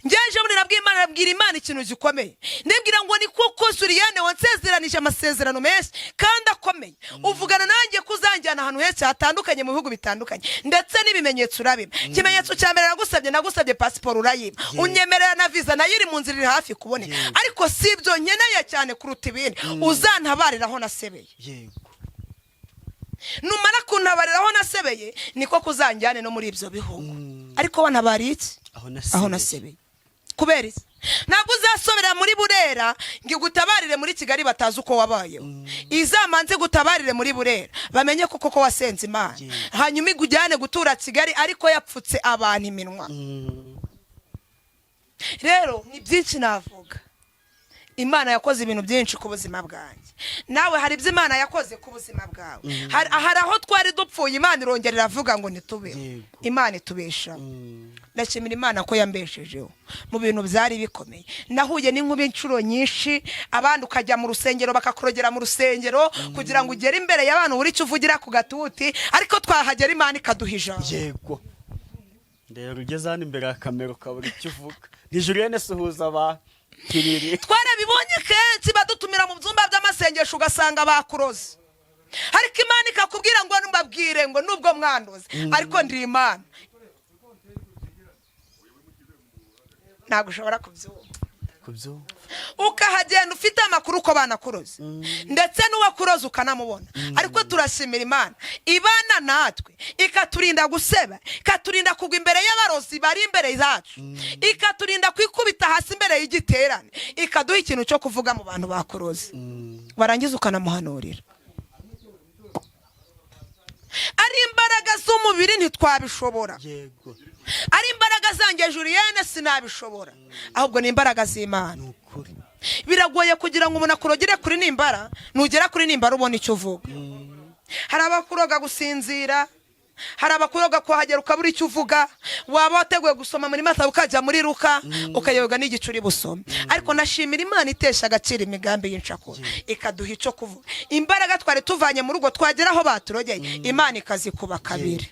Ngeje muri nabwiye Imana, nabwira Imana ikintu gikomeye, ndibwira ngo ni kuko Julienne wansezeranije amasezerano menshi kandi akomeye, uvugana nanjye ko uzanjyana ahantu henshi hatandukanye mu bihugu bitandukanye, ndetse n'ibimenyetso urabima. Ikimenyetso cya mbere nagusabye pasiporo urayima, unyemerera na viza nayo iri mu nzira, iri hafi kuboneka. Ariko si ibyo nkeneye cyane kuruta ibindi, uzantabariraho nasebeye. Numara kuntabariraho nasebeye, niko kuzanjyane no muri ibyo bihugu. Ariko wantabariye iki? Aho Aho nasebeye. nasebeye. Kubera iki? Ntabwo uzasobera muri Burera ngo igutabarire muri Kigali batazi uko wabayeho. Izamanze gutabarire muri Burera bamenye ko koko wasenze Imana, hanyuma igujyane gutura Kigali, ariko yapfutse abantu iminwa. Rero ni byinshi navuga. Imana yakoze ibintu byinshi ku buzima bwanjye. Nawe hari ibyo Imana yakoze ku buzima bwawe. Hari aho twari dupfuye, Imana irongera iravuga ngo ntitubeho. Imana itubeshaho. Ndashimira Imana ko yambeshejeho mu bintu byari bikomeye. Nahuye n'inkuba inshuro nyinshi. Abandi ukajya mu rusengero bakakurogera mu rusengero kugira ngo ugere imbere y'abantu buri icyo uvugira ku gatuti, ariko twahagera Imana ikaduha ijambo. Yego, rero ugeze hano imbere ya kamera ukabura icyo uvuga. Ni Julienne, suhuza abantu kiriri. Twarabibonye kenshi badutumira mu byumba by'amasengesho, ugasanga bakuroze, ariko Imana ikakubwira ngo mbabwire ngo nubwo mwandoze ariko ndi Imana. Ntabwo ushobora kubyumva. Kubyumva. Ukahagenda ufite amakuru ko banakuroze, ndetse n'uwakuroze ukanamubona. Ariko turashimira Imana ibana natwe, ikaturinda guseba, ikaturinda kugwa imbere y'abarozi bari imbere yacu, ikaturinda kwikubita hasi imbere y'igiterane, ikaduha ikintu cyo kuvuga mu bantu bakuroze, warangiza ukanamuhanurira. Ari imbaraga z'umubiri ntitwabishobora. Ari imbaraga zanjye Julienne sinabishobora, ahubwo ni imbaraga z'Imana. Ni ukuri. Biragoye kugira ngo umuntu akurogere kuri nimbara, nugera kuri nimbara ubona icyo uvuga. Hari abakuroga gusinzira. Hari abakuroga kuhagera ukabura icyo uvuga, waba wateguye gusoma muri Matayo ukajya muri Luka, ukayoberwa n'igice uri busome. Ariko nashimira Imana itesha agaciro imigambi y'incakura, ikaduha icyo kuvuga. Imbaraga twari tuvanye mu rugo, twagera aho baturogeye, Imana ikazikuba kabiri.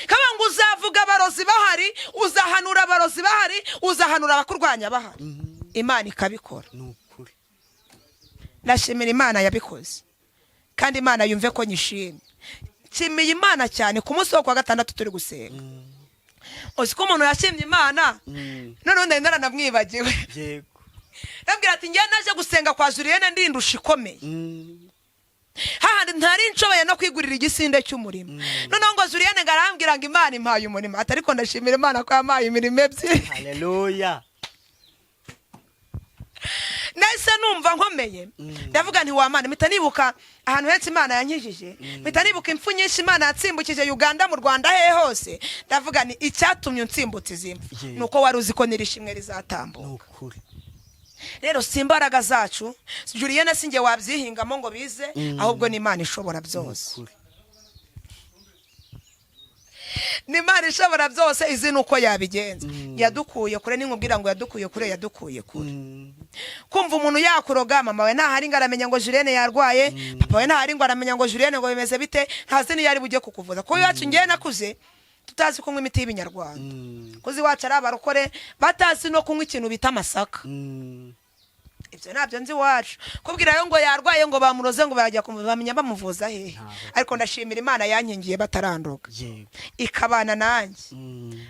Kaba ngo uzavuga abarozi bahari, uzahanura abarozi bahari, uzahanura abakurwanya bahari, Imana ikabikora. Ni ukuri. Ndashimira Imana yabikoze, kandi Imana yumve ko nyishimye. Nshimiye Imana cyane. Ku munsi wo kuwa gatandatu turi gusenga, uzi ko umuntu yashimye Imana, noneho ndari naranamwibagiwe. Ndabwira ati: "Njye naje gusenga kwa Julienne ndindusha ikomeye, hahandi ntari nshoboye no kwigurira igisinde cy'umurimo." Noneho ngo Julienne ngo arambwira ngo Imana impaye umurimo, ati: "Ariko ndashimira Imana ko yampaye imirimo ebyiri." Haleluya. Nahise numva nkomeye, ndavuga nti: "Wa Mana." Mpita nibuka ahantu henshi Imana yankijije, mpita nibuka impfu nyinshi Imana yatsimbukije Uganda, mu Rwanda, hehe hose. Ndavuga ni icyatumye unsimbutsa izi mpfu ni uko wari uzi ko n'iri shimwe rizatambuka. Ni ukuri. Rero si imbaraga zacu, Julienne, si njye wabyihingamo ngo bize, ahubwo ni Imana ishobora byose. Ukuri. Ni Imana ishobora byose, izi ni uko yabigenza. Yadukuye kure, ninkubwira ngo yadukuye kure, yadukuye kure. Kumva umuntu yakuroga, mama we ntahari ngo aramenya ngo Julienne yarwaye, papa we ntahari ngo aramenya ngo Julienne ngo bimeze bite, ntazi niyo ari bujye kukuvuza, kuko iwacu ngewe nakuze tutazi kunywa imiti y'ibinyarwanda, kuko iwacu ari abarokore batazi no kunywa ikintu bita amasaka. Ibyo ntabyo nzi iwacu. Kubwira rero ngo yarwaye, ngo bamuroze, ngo barajya bamenya bamuvuza hehe? Ntabwo. Ariko ndashimira Imana yankingiye batarandoga, ikabana nanjye.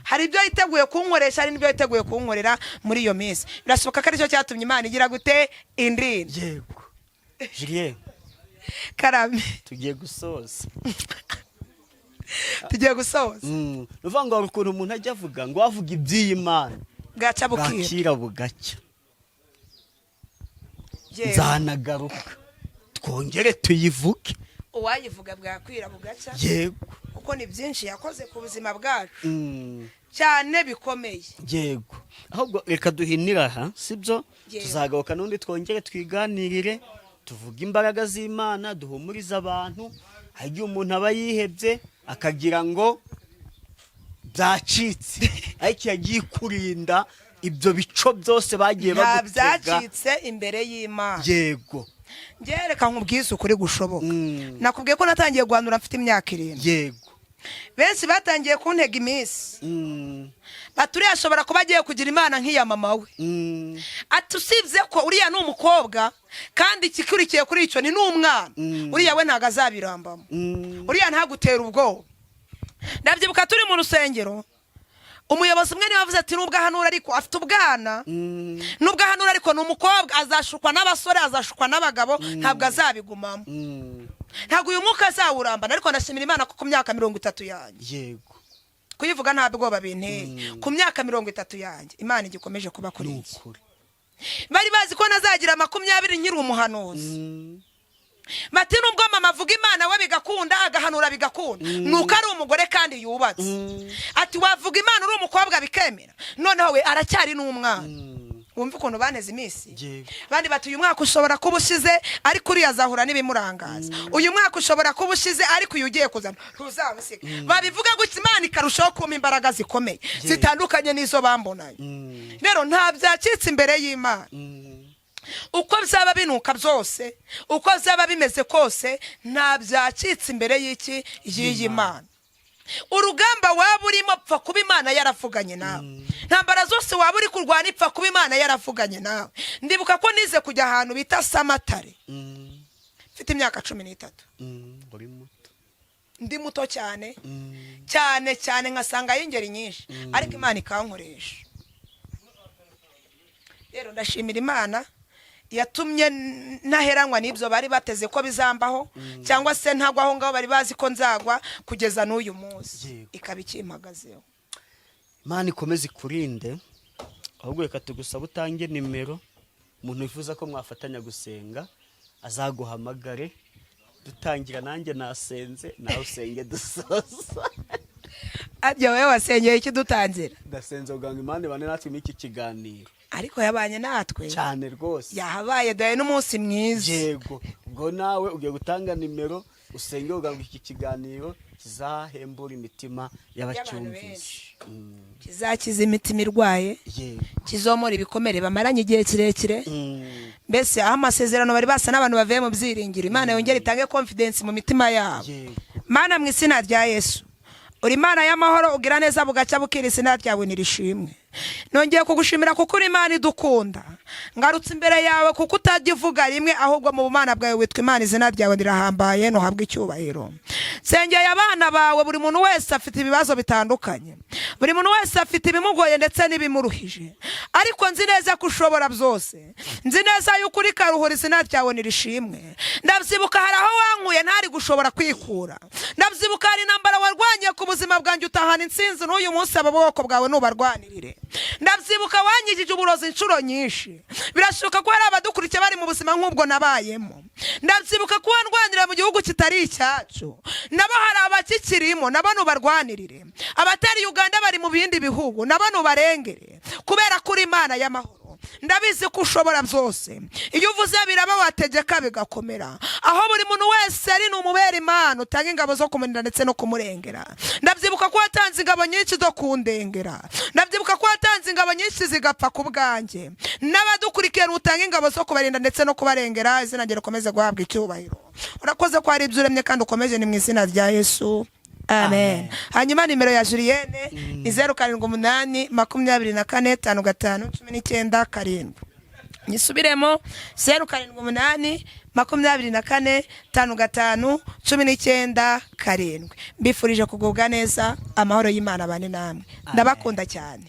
Hari ibyo yiteguye kunkoresha, hari n'ibyo yiteguye kunkorera muri iyo minsi. Birashoboka ko aricyo cyatumye Imana igira gute? Indinda. Yego, Julien. Karame. Tugiye gusoza. Tugiye gusoza. Ni ukuvuga ngo hari ukuntu umuntu ajya avuga ngo wavuga iby'iyi Mana bwacya bukira. Bwakira bugacya. Yewe. Nzanagaruka twongere tuyivuge. Uwayivuga bwakwira bugacya, kuko ni byinshi yakoze ku buzima bwacu, cyane bikomeye. Yego, ahubwo reka duhinire aha, sibyo? Yego. Tuzagaruka n'undi twongere twiganirire, tuvuge imbaraga z'Imana, duhumurize abantu. Hari igihe umuntu aba yihebye akagira ngo byacitse, ariko iyo agiye kurinda ibyo bico byose bagiye Nta bagutega. byacitse imbere y'Imana. Njye reka nkubwize ukuri gushoboka. Nakubwiye ko natangiye guhanura mfite imyaka 7. Benshi batangiye kuntega iminsi, bati: "Uriya ashobora kuba agiye kugira Imana nk'iya mama we." Ati: "Usibye ko uriya ni umukobwa, kandi ikikurikiye kuri icyo ni n'umwana. Uriya we ntabwo azabirambamo. Uriya ntagutera ubwoba." Ndabyibuka turi mu rusengero, umuyobozi umwe niwe wavuze ati: "Nubwo ahanura ariko afite ubwana, nubwo ahanura ariko ni umukobwa, azashukwa n'abasore, azashukwa n'abagabo, ntabwo azabigumamo, ntabwo uyu mwuka azawurambana." Ariko ndashimira Imana ko ku myaka 30 yanjye, kuyivuga nta bwoba binteye, ku myaka 30 yanjye Imana igikomeje kuba kuri Ni njye. ukuri. Bari bazi ko nazagira 20 nkiri umuhanuzi. Bati: "Nubwo mama avuga Imana we bigakunda, agahanura bigakunda, nuko ari umugore kandi yubatse." Ati: "Wavuga Imana uri umukobwa bikemera, noneho we aracyari n'umwana." Wumva ukuntu banteze iminsi. Abandi bati: "Uyu mwaka ushobora kuba ushize, ariko uriya azahura n'ibimurangaza. Uyu mwaka ushobora kuba ushize, ariko uyu ugiye kuzana ntuzamusiga." Babivuga gutya, Imana ikarushaho kumpa imbaraga zikomeye zitandukanye n'izo bambonanye. Rero nta byacitse imbere y'Imana. Uko byaba binuka byose, uko byaba bimeze kose, nta byacitse imbere y'iki? Y'iyi Mana. Urugamba waba urimo, pfa kuba Imana yaravuganye nawe. Ntambara zose waba uri kurwana, ipfa kuba Imana yaravuganye nawe. Ndibuka ko nize kujya ahantu bita Samatare mfite imyaka 13. Uri muto. Ndi muto cyane cyane cyane, nkasangayo ingeri nyinshi, ariko Imana ikankoresha. Rero ndashimira Imana yatumye ntaheranwa n'ibyo bari bateze ko bizambaho, cyangwa se ntagwa aho ngaho bari bazi ko nzagwa, kugeza n'uyu munsi ikaba ikimpagazeho. Imana ikomeze ikurinde. Ahubwo reka tugusaba utange nimero, umuntu wifuza ko mwafatanya gusenga azaguhamagare. Dutangira nanjye nasenze, nawe usenge dusoza. Arya wowe wasengeye iki dutangira? Ndasenze kugira ngo Imana ibane natwe muri iki kiganiro. Ariko yabanye natwe. Cyane rwose. Yahabaye, duhaye n'umunsi mwiza. Yego, ubwo nawe ugiye gutanga nimero. Usenge uvuga ngo iki kiganiro kizahembura imitima y'abacyumvise. Benshi. Kizakiza imitima irwaye, kizomora ibikomere bamaranye igihe kirekire, mbese aho amasezerano bari basa n'abantu bavuye mu byiringiro, Imana yongere itange confidence mu mitima yabo. Mana, mu izina rya Yesu, uri Imana y'amahoro, ugira neza bugacya bukira, izina ryawe nirishimwe. Nongeye kugushimira kuko uri Imana idukunda. Ngarutse imbere yawe kuko utajya uvuga rimwe, ahubwo mu bumana bwawe witwa Imana, izina ryawe rirahambaye, ntuhabwe icyubahiro. Nsengeye abana bawe. Buri muntu wese afite ibibazo bitandukanye, buri muntu wese afite ibimugoye ndetse n'ibimuruhije, ariko nzi neza ko ushobora byose, nzi neza yuko uri karuhura, izina ryawe nirishimwe. Ndabyibuka hari aho wankuye ntari gushobora kwikura. Ndabyibuka hari intambara warwanye ku buzima bwanjye utahana intsinzi. N'uyu munsi abo bwoko bwawe nubarwanirire. Ndabyibuka wanyigije uburozi inshuro nyinshi. Birashoboka ko hari abadukurikiye bari mu buzima nk'ubwo nabayemo. Ndabyibuka ko wandwanira mu gihugu kitari icyacu, nabo hari abakikirimo, nabo nubarwanirire. Abatari Uganda bari mu bindi bihugu, nabo nubarengere, kubera ko uri Imana y'amahoro. Ndabizi ko ushobora byose. Iyo uvuze biraba, wategeka bigakomera. Aho buri muntu wese ari ni umubera Imana, utanga ingabo zo kumurinda ndetse no kumurengera. Ndabyibuka ko watanze ingabo nyinshi zo kundengera. Ndabyibuka ko watanze ingabo nyinshi zigapfa ku bwanjye. N'abadukurikiye utanga ingabo zo kubarinda ndetse no kubarengera, izina rye rikomeze guhabwa icyubahiro. Urakoze ko hari ibyo uremye kandi ukomeje. Ni mu izina rya Yesu, amen. Hanyuma nimero ya Julienne ni 0782455197. Nyisubiremo: 0782455197. Mbifurije kugubwa neza, amahoro y'Imana abane namwe, ndabakunda cyane.